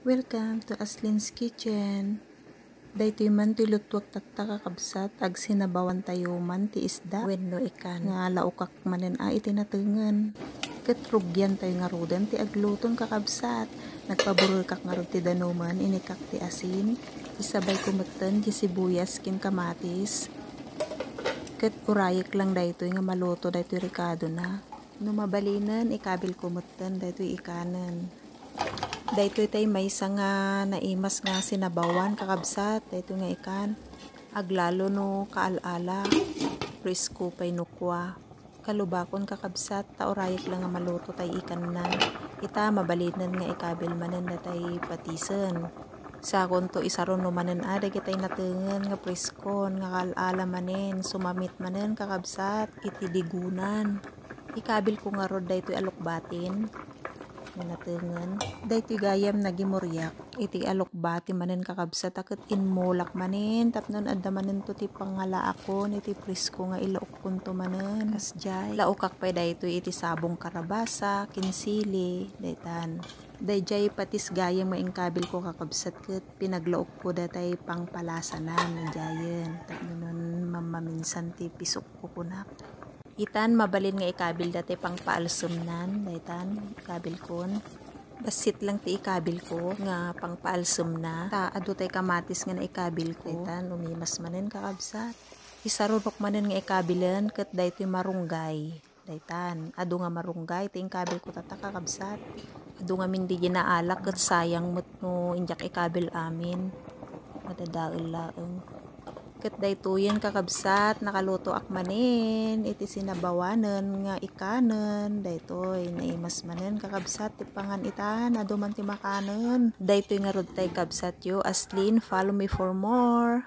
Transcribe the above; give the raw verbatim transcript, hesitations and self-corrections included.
Welcome to Aslin's Kitchen. Daytoy man toy lutuak tatta, kakabsat, agsinabawan tayo man ti isda wenno ikan nga laukak manen a iti natengen. Ket rugian tayo ngaruden ti agluton, kakabsat. Nagpaburulkak ngarud ti danumen, inikak ti asin. Isabay ko metten ti sibuyas ken kamatis. Ket urayek lang daytoy nga maluto daytoy rekadona. No mabalinen, ikabil ko metten daytoy ikanen. Daytoy tay maysa nga naimas nga sinabawan, kakabsat, daytoy nga ikan. Aglalo no kaal-ala, presko pay no kua. Kalubakon, kakabsat, ta urayek la nga maluto tay ikannan. Ita, mabalinen nga ikabil manen datay patisen. Sakonto isaruno manen a dagitay natengen nga preskon, nga kaal-ala manen, sumamit manen, kakabsat, iti digunan. Ikabil ko ngarud daytoy a lukbatin nga natengen. Daytoy gayam nagimuriak iti a lukbati manen, kakabsat, a ket inmulak manen tapno adda manento ti pangalaakon iti presko nga ilaukkonto manen. Kasjay, laukak pay daytoy iti sabong karabasa ken sili, daytan. Dayjay patis gayam nga inkabil ko, kakabsat, ket pinaglaukko datay pangpalasanan idiayen tapno mammaminsan ti pisokko, kunak. Itan, mabalin nga ikabil datay pangpaalsemnan, daytan, ikabil kon. Bassit lang ti ikabil ko nga pangpaalsemna. Ta, adu tay kamatis nga naikabil ko. Daytan, umimas manen, kakabsat. Isarurok manen nga ikabilen ket daytoy marunggay. Daytan, adu nga marunggay ti inkabil ko tatta, kakabsat. Adu ngamin di ginaalak ket sayang met no indiak ikabil amin. Madadael laeng. Ket daytoyen, kakabsat, nakalutoak manen iti sinabawanen nga ikanen. Daytoy, naimas manen, kakabsat, ti pangan itan, adu man ti makanen. Daytoy ngarud tay kabsatyo, Aslin, follow me for more.